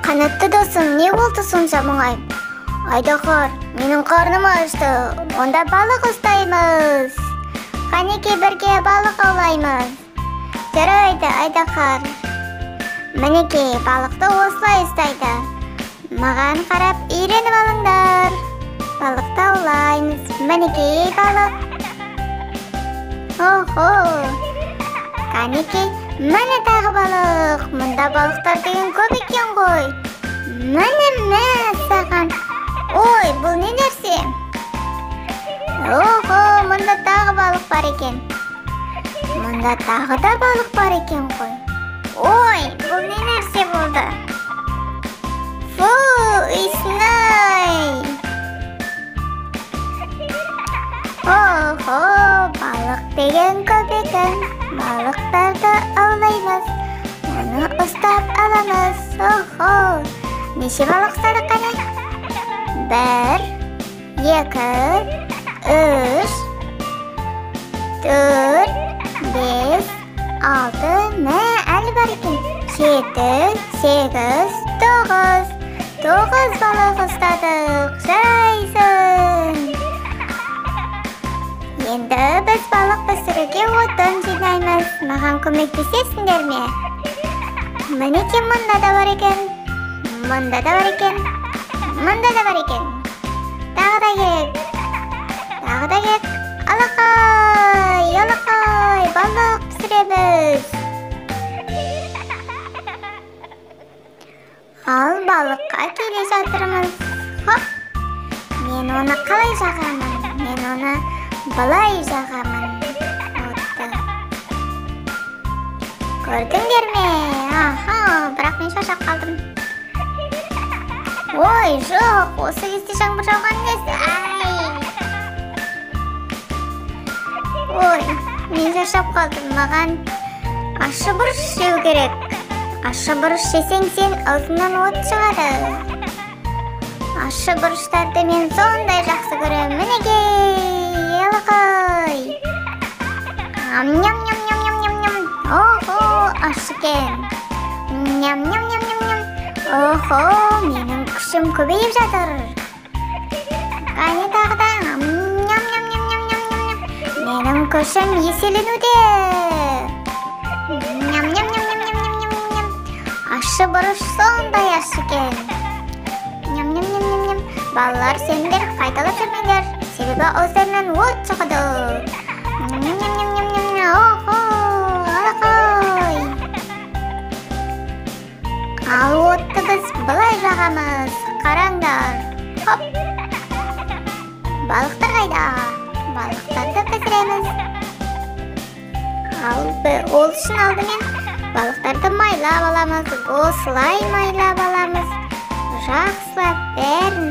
Қанатты досым, не болды сонша мұңайып? Айдаһар, менің қарным ашты. Онда балық ұстаймыз. Қанекей, бірге балық аулаймыз. Жарайды, айдаһар. Мінекей, балықты осылай ұстайды. Маған қарап үйреніп алыңдар. Балықты аулаймыз. Мінекей балық. Охо. Қанекей, міне тағы балық. Мұнда балықтар деген көп екен ғой. Міне мә саған. Ой, бұл не нәрсе? Охо, мұнда тағы балық бар екен. Мұнда тағы да балық бар екен ғой. Ой, бұл не нәрсе болды? Фу, иісін-ай. Охо, балық деген көп екен. Балықтарды аулаймыз. Оны ұстап аламыз. Охо, неше балық ұстадық қане? 1, 2, 3, 4, 5, 6, мә, әлі бар екен. 7, 8, 9. 9 балық ұстадық. Жарайсың. Енді біз балық пісіруге отын жинаймыз. Маған көмектесесіңдер ме? Мінекей, мұнда да бар екен. Мұнда да бар екен. Мұнда да бар екен. Тағы да керек. Тағы да керек. Алақай, алақай, балық пісіреміз. Ал балыққа келе жатырмыз. Хоп. Мен оны қалай жағамын? Мен оны былай жағамын. Отты. Көрдіңдер ме? Аха, бірақ мен шаршап қалдым. Ой, жоқ, осы кезде жаңбыр жауған несі? Ай! Ой, мен шаршап қалдым. Маған ащы бұрыш жеу керек. Ащы бұрыш жесең, сен аузыңнан от шығады. Ащы бұрыштарды мен сондай жақсы көремін. Мінекей, алақай. Ням-ням-ням-ням-ням-ням. Охо, ащы екен. Ням-ням-ням-ням-ням. Охо, менің күшім көбейіп жатыр. Қане тағы да. Ням-ням-ням-ням-ням-ням. Менің күшім еселенуде. Ням-ням-ням-ням-ням-ням-ням. Ащы бұрыш сондай ащы екен. Ням-ням-ням-ням-ням. Балалар, сендер қайталап жүрмеңдер. Себебі ауыздарынан от шығады. Ням-ням-ням-ням-ням. Охо, алақай. Ал отты біз былай жағамыз. Қараңдар. Хоп. Балықтар қайда? Балықтарды пісіреміз. Ал ол үшін алдымен балықтарды майлап аламыз. Осылай майлап аламыз. Жақсылап бәрін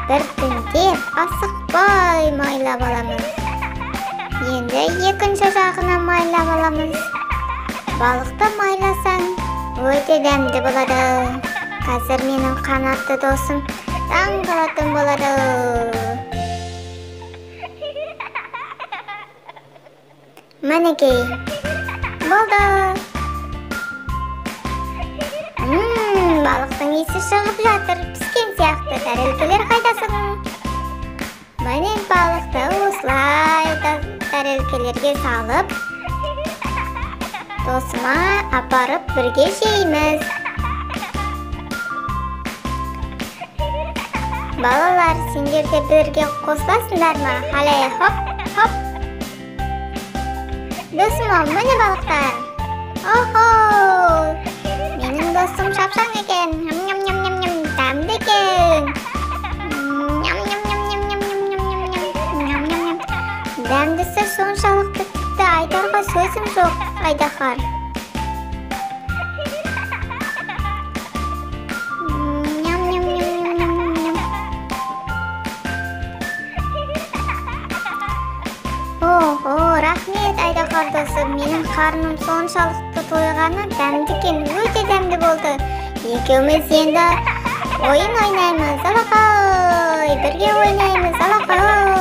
біртіндеп асықпай майлап аламыз. Енді екінші жағына майлап аламыз. Балықты майласаң өте дәмді болады. Қазір менің қанатты досым таң қалатын болады. Мінекей, болды. Балықтың иісі шығып жатыр, піскен сияқты. Тәрелкелер қайдасың? Міне балықты осылай тәрелкелерге салып, досыма апарып бірге жейміз. Балалар, сендер де бірге қосыласыңдар ма? Халай, хоп, хоп. Досым, міне балықтар. Охо! Менің досым шапшаң екен. Ням-ням-ням-ням, дәмді екен. Ням-ням-ням-ням-ням-ням-ням-ням-ням. Дәмдісі соншалықты, тіпті айтарға сөзім жоқ, айдаһар. Ням-ням-ням-ням-ням-ням. Охо, рахмет, айдаһар досым. Менің қарным соншалықты тойғаны дәмді екен, өте дәмді болды. Екеуміз енді ойын ойнаймыз, алақай. Бірге ойнаймыз, алақай.